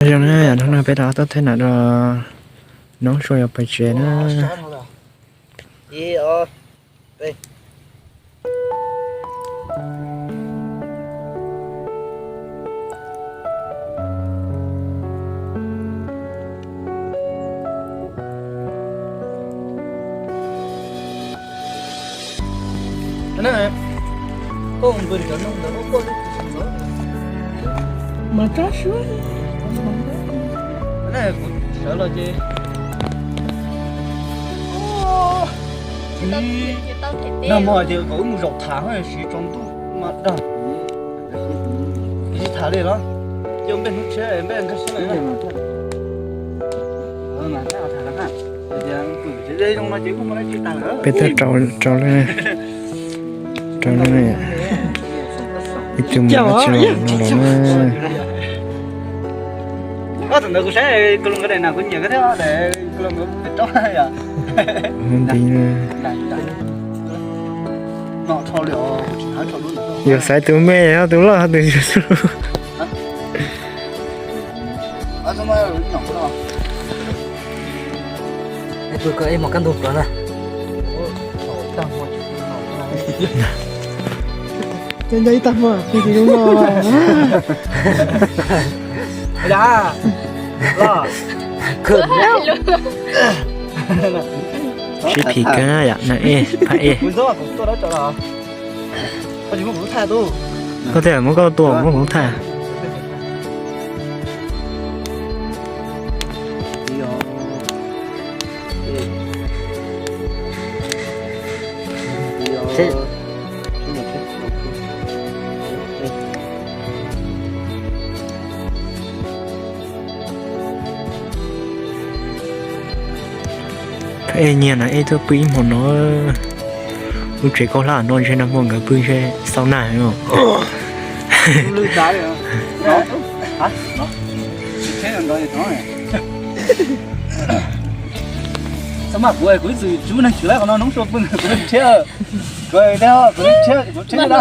Zoo na, hnub no peb rov tau thaj nam rau Noob Sua yuav pais tsev na. Mas tsob suab. Kuv sawv los ces nag hmo tias kom wb mus zaum tham siv tsaus ntuj mas dag. Tsis tham li los, cia npej hnub tshiab npej nkag siab lawm. Peb twb rau, rau lawm, rau lawm, ib tug mus dab tsi los no los na. Ob tug ntawd kuv saib kuv los nkawd daim na kuv nyiam kawg thiab daim kuv los nkawd pem rau yom. Hnub nti na. Yuav xaiv tus me, tus loj tus yus. Tus koj ib hmos kab ntug pluav na. Nco nco ib tag hmo pw tim zoo no. Sib phim kawg yom, nas ej phab ej. Koj thiaj muab koj tua muab kuv thaj. Phab ej nyiag nas ej tuaj pw ib hmo no. Lub tsev kaub hlab no ntshe nag hmo nkawd pw ntshe xau nag no. Xav mas kuv, kuv ib txwm tsis muaj neeg tshwm lawm qhov no, Noob Sua pw kuv li thiab. Kuv li thiab, kuv thiab.